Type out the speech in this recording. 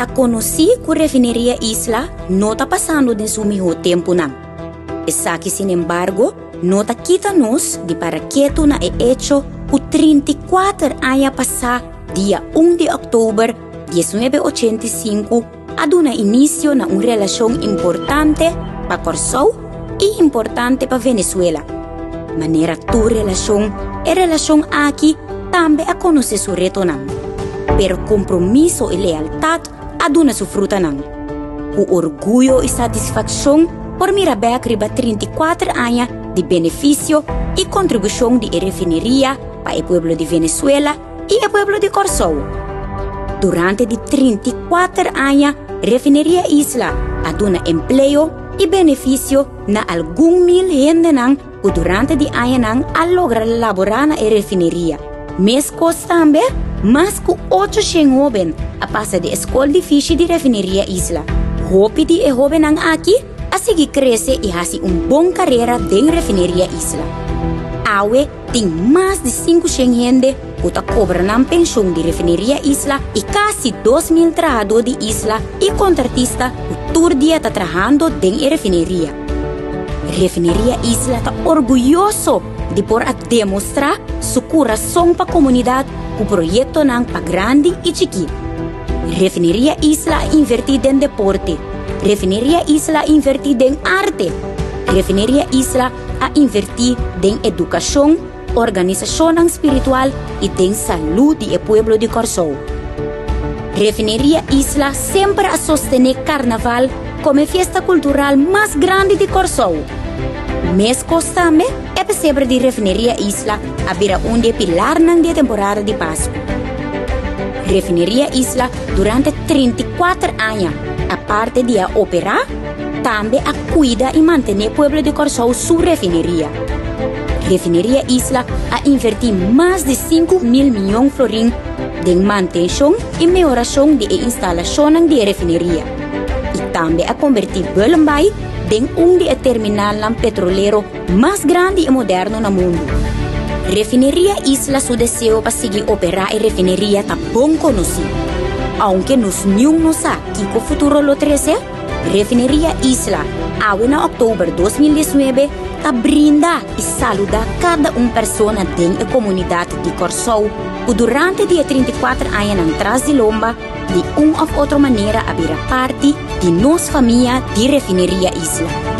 Ta konosí ku Refineria Isla no ta pasando den su mihó tempunan. Esaki sinembargo no ta kita nos di para ketu na e echo ku 34 aña pasá dia 1 di òktober 1985 a duna inisio na un relashon importante pa Kòrsou i importante pa Venezuela. Manera tur relashon, e relashon aki tambe a konosé su retonan. Pero kompromiso i lealtat a duna su frutanan. Ku orguyo i satisfakshon por mira bèk riba 34 aña di benefisio i kontribushon di e refineria pa e pueblo di Venezuela i e pueblo di Kòrsou. Durante di 34 aña Refineria Isla a duna empleo i benefisio na algun mil hendenan ku durante di añanan a logra laborá na e refineria. Meskos tambe, mas ku 800 hóben a pasa di e skol di fishi di Refineria Isla. Hopi di e hóbennan aki a sigui krese i hasi un bon karera den Refineria Isla. Awe tin mas di 500 hende ku ta kobra nan penshon di Refineria Isla i kasi 2000 trahadó di Isla i kontratista ku tur dia ta trahando den e refineria. Refineria Isla ta orguyoso di por a demostrá su kurason pa komunidat ku proyektonan pa grandi i chikí. Refineria Isla a invertí den deporte. Refineria Isla a invertí den arte. Refineria Isla a invertí den edukashon, organisashonnan spiritual i den salú di e pueblo di Kòrsou. Refineria Isla semper a sostené karnaval komo e fiesta kultural mas grandi di Kòrsou. Meskos tambe e pesebre di Refineria Isla a bira un di e pilarnan di e temporada di Pasku. Refineria Isla durante 34 aña, aparte di a operá, tambe a kuida i mantené pueblo di Kòrsou su refineria. Refineria Isla a invertí mas di 5.000 mion florin den mantenshon i mehorashon di e instalashonnan di e refineria i tambe a kombertí Bullenbaai den un di e terminalnan petrolero mas grandi i moderno na mundu. Refineria Isla su deseo pa sigui operá e refineria ta bon konosí. Ounke nos niun no sa kiko futuro lo trese, Refineria Isla, awe na òktober 2019, ta brinda i saludá kada un persona den e komunidat di Kòrsou ku durante di e 34 añanan tras di lomba di un òf otro manera a bira parti di nos famia di Refineria Isla.